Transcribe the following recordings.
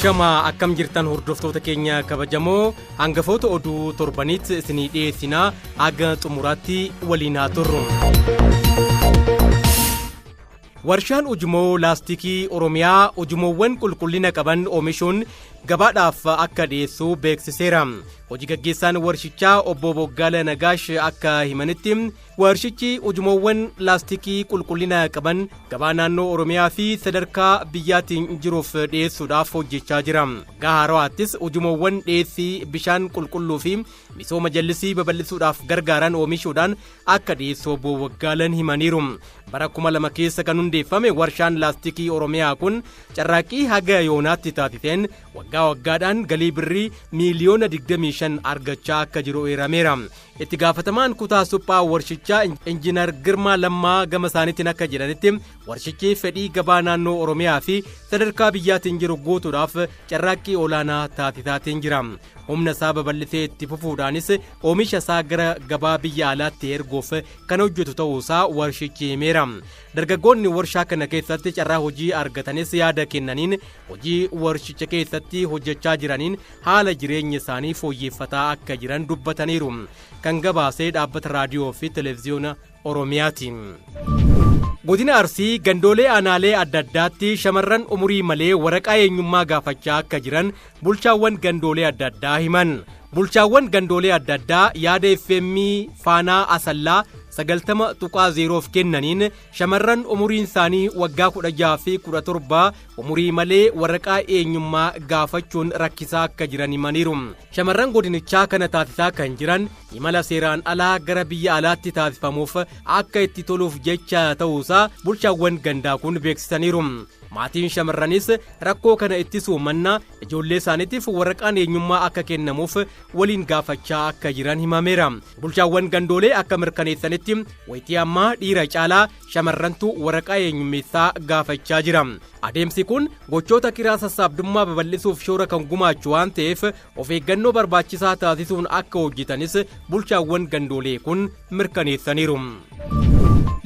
Ashamaa, akkam jirtan hordoftoota keenya kabajamoo? Hangafoota oduu torbanitti isinii dhiyeessinaa, haga xumuraatti waliin haa turru. Warshaan ujummoo laastikii Oromiyaa ujummoowwan qulqullina qaban oomishuun gabaadhaaf akka dhiyeessu beeksiseera. Hojii gaggeessaan warshichaa Obbo Boggaala Nagaash akka himanitti, warshichi ujummoowwan laastikii qulqullina qaban gabaa naannoo Oromiyaa fi sadarkaa biyyaatiin jiruuf dhiyeessuudhaaf hojjechaa jira. Waggaa haarawaattis ujummoowwan dhiyeessii bishaan qulqulluu fi misooma jallisii babal'isuudhaaf gargaaran oomishuudhaan akka dhiyeessu Obbo Boggaalan himaniiru. Bara 2000 keessa kan hundeeffame warshaan laastikii Oromiyaa kun carraaqqii haga yoonaatti taasiseen waggaa waggaadhaan galii birrii miiliyoona 25 argachaa akka jiru eerameera. Itti gaafatamaan kutaa suphaa warshichaa Injiinar Girmaa Lammaa gama isaaniitiin akka jedhanitti, warshichi fedhii gabaa naannoo Oromiyaa fi sadarkaa biyyaatiin jiru guutuudhaaf carraaqqii olaanaa taasisaatiin jira. Humna isaa babal'isee itti fufuudhaanis oomisha isaa gara gabaa biyya alaatti erguuf kan hojjetu ta'uusaa warshichi himeera. Dargaggoonni warshaa kana keessatti carraa hojii argatanis yaada kennaniin, hojii warshicha keessatti hojjechaa jiraniin haala jireenya isaanii fooyyeffataa akka jiran dubbataniiru. Kan gabaasee dhaabbata raadiyoo fi televezyiyoona Oromiyaati. Godina Arsii gandoolee aanaalee adda addaatti shamarran umurii malee waraqaa eenyummaa gaafachaa akka jiran bulchaawwan gandoolee adda addaa himan. Bulchaawwan gandoolee adda addaa yaada FM Faanaa Asallaa 90.0f kennaniin, shamarran umuriin isaanii waggaa 16 fi 17 umurii malee waraqaa eenyummaa gaafachuun rakkisaa akka jiran himaniiru. Shamarran godinichaa kana taasisaa kan jiran imala seeraan alaa gara biyya alaatti taasifamuuf akka itti toluuf jecha ta'uusaa bulchaawwan gandaa kun beeksisaniiru. Maatiin shamarranis rakkoo kana ittisuu mannaa ijoollee isaaniitiif waraqaan eenyummaa akka kennamuuf waliin gaafachaa akka jiran himameera. Bulchaawwan gandoolee akka mirkaneessanitti, wayitii ammaa dhiira caalaa shamarrantu waraqaa eenyummeessaa gaafachaa jira. Adeemsi kun gochoota kiraa sassaabdummaa babal'isuuf shoora kan gumaachu waan ta'eef, of eeggannoo barbaachisaa taasisuun akka hojjetanis bulchaawwan gandoolee kun mirkaneessaniiru.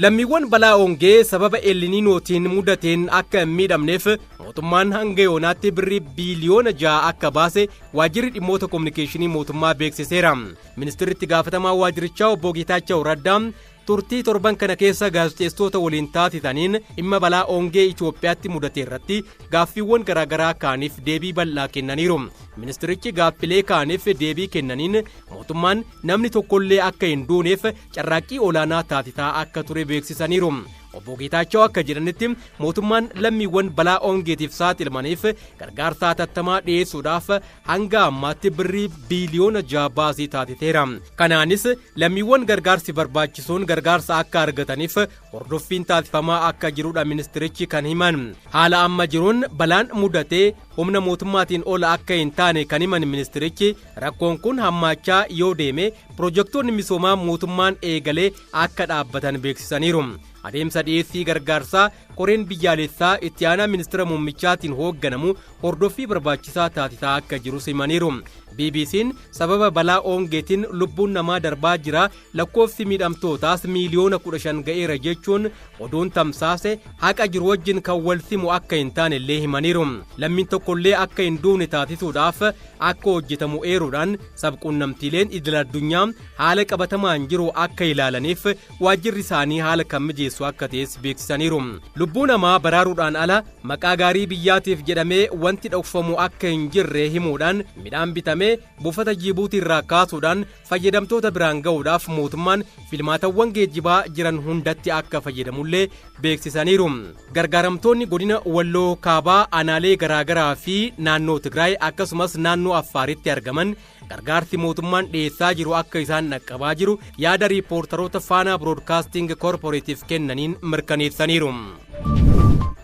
Lammiiwwan balaa hongee sababa Eelniinootiin mudateen akka hin miidhamneef mootummaan hanga yoonaatti birrii biiliyoona 6 akka baase waajjirri dhimmoota kominikeeshinii mootummaa beeksiseera. Ministeerri itti gaafatamaa waajjirichaa Obbo Geetaachoo Raddaa turtii torban kana keessa gaazexeessitoota waliin taasisaniin dhimma balaa hongee Itoophiyaatti mudate irratti gaaffiiwwan garaagaraa kaaniif deebii bal'aa kennaniiru. Ministerichi gaaffilee kaaniif deebii kennaniin, mootummaan namni tokkollee akka hin duuneef carraaqqii olaanaa taasisaa akka ture beeksisaniiru. Obbo Geetaachoo akka jedhanitti, mootummaan lammiiwwan balaa hongeetiif saaxilamaniif gargaarsa hatattamaa dhiyeessuudhaaf hanga ammaatti birrii biiliyoona 6 baasii taasiseera. Kanaanis lammiiwwan gargaarsi barbaachisuun gargaarsa akka argataniif hordoffiin taasifamaa akka jirudha ministerichi kan himan. Haala amma jiruun balaan mudatee humna mootummaatiin ol akka hin taane kan himan ministerichi, rakkoon kun hammaachaa yoo deeme pirojektoonni misoomaa mootummaan eegalee akka dhaabbatan beeksisaniiru. Adeemsa dhiyeessii gargaarsaa koreen biyyaalessaa itti aanaa ministeera muummichaatiin hoogganamu hordoffii barbaachisaa taasisaa akka jirus himaniiru. BBC'n sababa balaa hongeetiin lubbuun namaa darbaa jira, lakkoofsi miidhamtootaas miiliyoona 15 ga'eera jechuun oduun tamsaase haqa jiru wajjin kan wal simu akka hin taane illee himaniiru. Lammiin tokkollee akka hin duune taasisuudhaaf akka hojjetamu eeruudhaan, sabquunnamtiileen idil addunyaa haala qabatamaan jiru akka ilaalaniif waajjirri isaanii haala kan mijeessu akka ta'es beeksisaniiru. Lubbuu namaa baraaruudhaan ala maqaa gaarii biyyaatiif jedhamee wanti dhokfamu akka hin jirre himuudhaan, midhaan bitamee buufata Jibuutii irraa kaasuudhaan fayyadamtoota biraan ga'uudhaaf mootummaan filmaatawwan geejjibaa jiran hundatti akka fayyadamullee beeksisaniiru. Gargaaramtoonni godina Walloo Kaabaa aanaalee garaagaraa fi naannoo Tigraay akkasumas naannoo Affaaritti argaman gargaarsi mootummaan dhiyeessaa jiru akka isaan dhaqqabaa jiru yaada riipoortaroota Faanaa Biroodkaasting Koorporeetiif kennaniin mirkaneessaniiru.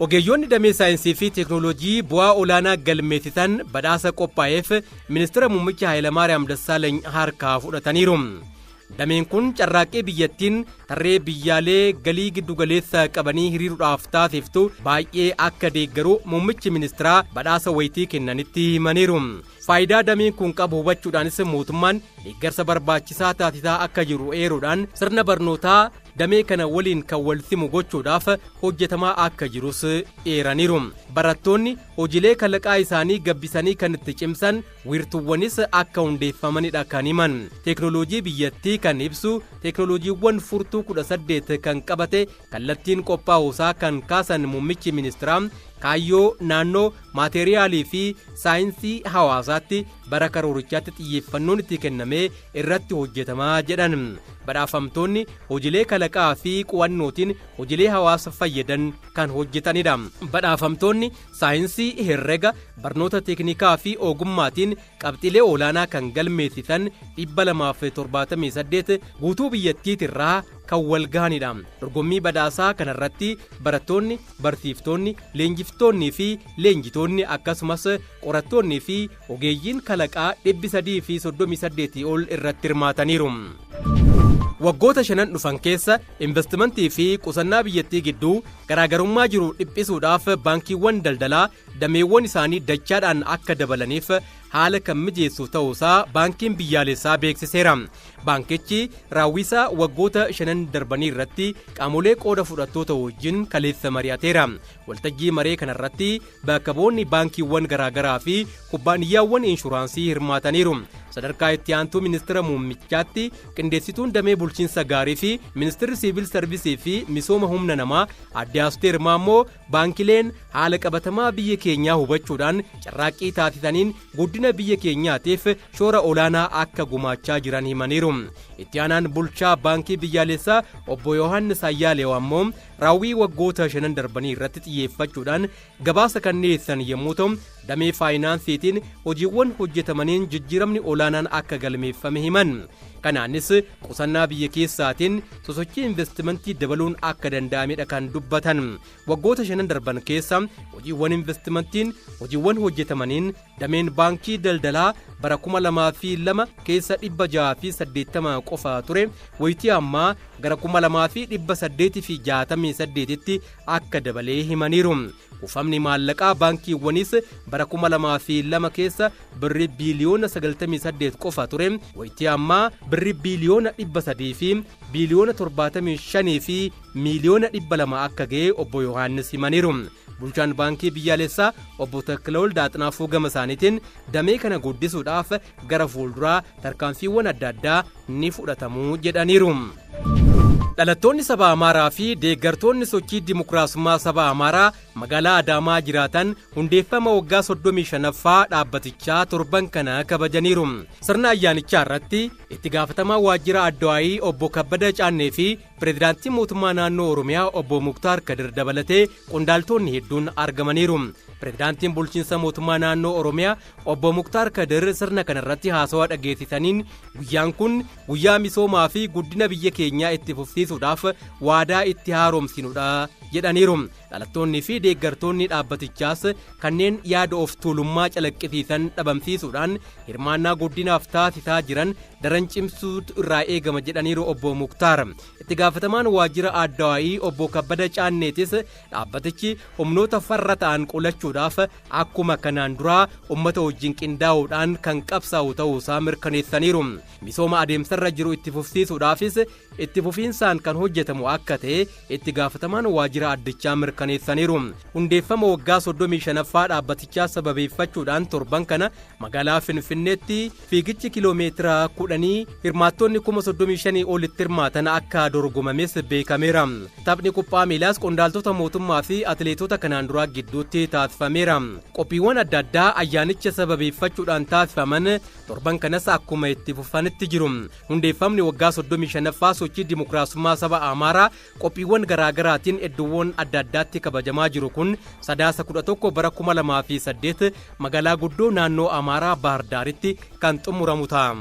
Ogeeyyoonni damee saayinsii fi teeknooloojii bu'aa olaanaa galmeessisan badhaasa qophaa'eef ministeera muummicha Hayilamaariyaam Dassaaleeny harkaa fudhataniiru. Dameen kun carraaqqii biyyattiin tarree biyyaalee galii giddugaleessa qabanii hiriiruudhaaf taasiftu baay'ee akka deeggaru muummichi ministeeraa badhaasa wayitii kennanitti himaniiru. Faayidaa dameen kun qabu hubachuudhaanis mootummaan deeggarsa barbaachisaa taasisaa akka jiru eeruudhaan, sirna barnootaa damee kana waliin kan wal simu gochuudhaaf hojjetamaa akka jirus eeraniiru. Barattoonni hojiilee kalaqaa isaanii gabbisanii kan itti cimsan wiirtuuwwanis akka hundeeffamanidha kan himan. Teeknooloojii biyyattii kan ibsu teeknooloojiiwwan furtuu 18 kan qabate kallattiin qophaa'uusaa kan kaasan muummichi ministiraa kaayyoo naannoo maateeriyaalii fi saayinsii hawaasaatti bara karoorichaatti xiyyeeffannoon itti kennamee irratti hojjetamaa jedhan. Badhaafamtoonni hojiilee kalaqaa fi qo'annootiin hojiilee hawaasa fayyadan kan hojjetanidha. Badhaafamtoonni saayinsii herrega, barnoota teeknikaa fi ogummaatiin qabxiilee olaanaa kan galmeessisan 278 guutuu biyyattiitirraa kan wal gahanidha. Dorgommii badhaasaa kanarratti barattoonni, barsiiftoonni, leenjiftoonnii fi leenjitoonni akkasumas qorattoonnii fi ogeeyyiin kalaqaa 338 ol irratti hirmaataniiru. Waggoota shanan dhufan keessa investimentii fi qusannaa biyyattii gidduu garaagarummaa jiru dhiphisuudhaaf baankiiwwan daldalaa dameewwan isaanii dachaadhaan akka dabalaniif haala kan mijeessu ta'uusaa baankiin biyyaalessaa beeksiseera. Baankichi raawwisaa waggoota shanan darbanii irratti qaamolee qooda fudhattoota wajjin kaleessa mari'ateera. Waltajjii maree kanarratti bakka bu'oonni baankiiwwan garaagaraa fi kubbaaniyyaawwan inshuraansii hirmaataniiru. Sadarkaa itti aantuu ministeera muummichaatti qindeessituun damee bulchiinsa gaarii fi ministeerri siivil sarvisii fi misooma humna namaa adde Asteer Maammoo baankileen haala qabatamaa biyya keenyaa hubachuudhaan carraaqqii taasisaniin guddina biyya keenyaatiif shoora olaanaa akka gumaachaa jiran himaniiru. Itti aanaan bulchaa baankii biyyaalessaa obbo Yohaannis Ayyaaleew ammoo raawwii waggoota shanan darbanii irratti xiyyeeffachuudhaan gabaasa kan dhiyeessan yommuu ta'u, damee faayinaansiitiin hojiiwwan hojjetamaniin jijjiiramni olaanaan akka galmeeffame himan. Kanaanis qusannaa biyya keessaatiin sosochii investimentii dabaluun akka danda'amedha kan dubbatan. Waggoota shanan darban keessa hojiiwwan investimentiin hojiiwwan hojjetamaniin dameen baankii daldalaa bara 2002 keessa 680 qofa ture wayitii ammaa gara 2868tti akka dabalee himaniiru. Kuufamni maallaqaa baankiiwwanis bara 2002 keessa birri biiliyoona 98 qofa ture wayitii ammaa birri biiliyoona 300 fi biiliyoona 75 fi miiliyoona 200 akka ga'e obbo Yohaannis himaniiru. Bulchaan baankii biyyaalessaa obbo Taklawol Daaxinaafuu gama isaaniitiin damee kana guddisuudhaaf gara fuulduraa tarkaanfiiwwan adda addaa ni fudhatamu jedhaniiru. Dhalattoonni saba Amaaraa fi deeggartoonni sochii dimokiraasummaa saba Amaaraa magaalaa Adaamaa jiraatan hundeeffama waggaa 35ffaa dhaabbatichaa torban kana kabajaniiru. Sirna ayyaanichaa irratti itti gaafatamaa waajjira Addawaayii obbo Kabbada Caannee fi pireezidaantii mootummaa naannoo Oromiyaa obbo Muktaar Kadir dabalatee qondaaltonni hedduun argamaniiru. Pireezidaantiin bulchiinsa mootummaa naannoo Oromiyaa obbo Muktaar Kadir sirna kanarratti haasawaa dhageessisaniin guyyaan kun guyyaa misoomaa fi guddina biyya keenyaa itti fufsiisuudhaaf waadaa itti haaromsinudha jedhaniiru. Dhalattoonni fi deeggartoonni dhaabbatichaas kanneen yaada of tuulummaa calaqqisiisan dhabamsiisuudhaan hirmaannaa guddinaaf taasisaa jiran daran cimsuutu irraa eegama jedhaniiru obbo Muktaar. Itti gaafatamaan waajjira Addawaayii obbo Kabbada Caanneetis dhaabbatichi humnoota farra ta'an qolachuudhaaf akkuma kanaan duraa uummata wajjin qindaa'uudhaan kan qabsaa'u ta'uusaa mirkaneessaniiru. Misooma adeemsarra jiru itti fufsiisuudhaafis itti fufiinsaan kan hojjetamu akka ta'e itti gaafatamaan waajjira addichaa mirkaneessaniiru. Hundeeffama waggaa 35ffaa dhaabbatichaa sababeeffachuudhaan torban kana magaalaa Finfinneetti fiigichi kiiloomeetira 10 hirmaattonni 35,000 olitti hirmaatan akka dorgomames beekameera. Taphni kuphaa miilaas qondaaltota mootummaa fi atileetota kanaan duraa gidduutti taasifameera. Qophiiwwan adda addaa ayyaanicha sababeeffachuudhaan taasifaman torban kanas akkuma itti fufanitti jiru. Hundeeffamni waggaa 35ffaa sochii dimokiraasummaa saba Amaaraa qophiiwwan garaagaraatiin iddoowwan adda addaatti kabajamaa jiru kun sadaasa 11 bara 2008 magaalaa guddoo naannoo Amaaraa Baahirdaaritti kan xumuramu ta'a.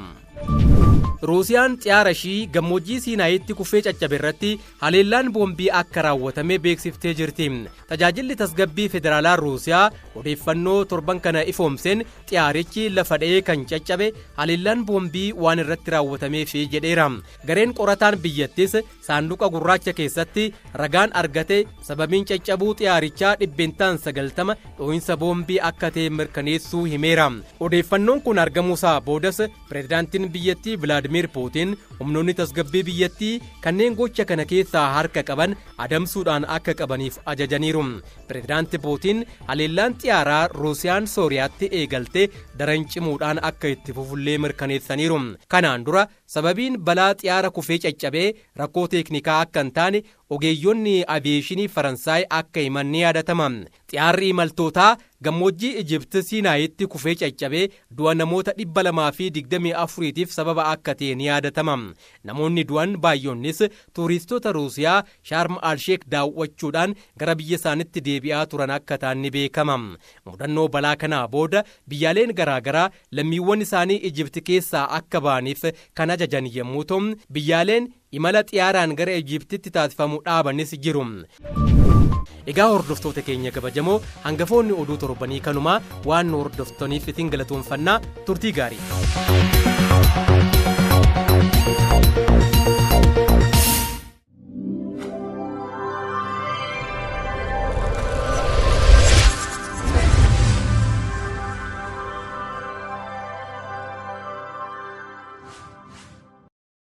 Ruusiyaan xiyyaara ishii gammoojjii Siinaayitti kufee caccabe irratti haleellaan boombii akka raawwatame beeksiftee jirti. Tajaajilli tasgabbii federaalaa Ruusiyaa odeeffannoo torban kana ifoomseen xiyyaarichi lafa dha'ee kan caccabe haleellaan boombii waan irratti raawwatameef jedheera. Gareen qorataan biyyattis saanduqa gurraacha keessatti ragaan argate sababiin caccabuu xiyyaarichaa 90% dhoohinsa boombii akka ta'e mirkaneessuu himeera. Odeeffannoon kun argamuusaa boodas pireezidaantiin biyyattii Vilaadimir Vilaadimir Puutiin humnoonni tasgabbii biyyattii kanneen gocha kana keessaa harka qaban adamsuudhaan akka qabaniif ajajaniiru. Pireezidaanti Puutiin haleellaan xiyyaaraa Ruusiyaan Sooriyaatti eegalte daran cimuudhaan akka itti fufullee mirkaneessaniiru. Kanaan dura sababiin balaa xiyyaara kufee caccabee rakkoo teeknikaa akka hin taane ogeeyyonni aviyeeshinii Faransaay akka himan ni yaadatama. Xiyyaarri imaltootaa gammoojjii Ijipti Siinaayitti kufee caccabee du'a namoota 224tiif sababa akka ta'e ni yaadatama. Namoonni du'an baay'oonnis tuuristoota Ruusiyaa Shaarm Alsheek daawwachuudhaan gara biyya isaanitti deebi'aa turan akka ta'an ni beekama. Mudannoo balaa kanaa booda biyyaaleen garaagaraa lammiiwwan isaanii Ijipti keessaa akka ba'aniif kan ajajan yommuu ta'u, biyyaaleen imala xiyyaaraan gara Ijiptitti taasifamu dhaabanis jiru. Egaa hordoftoota keenya kabajamoo, hangafoonni oduu torbanii kanumaa. Waan nu hordoftaniif isin galatoonfannaa, turtii gaarii.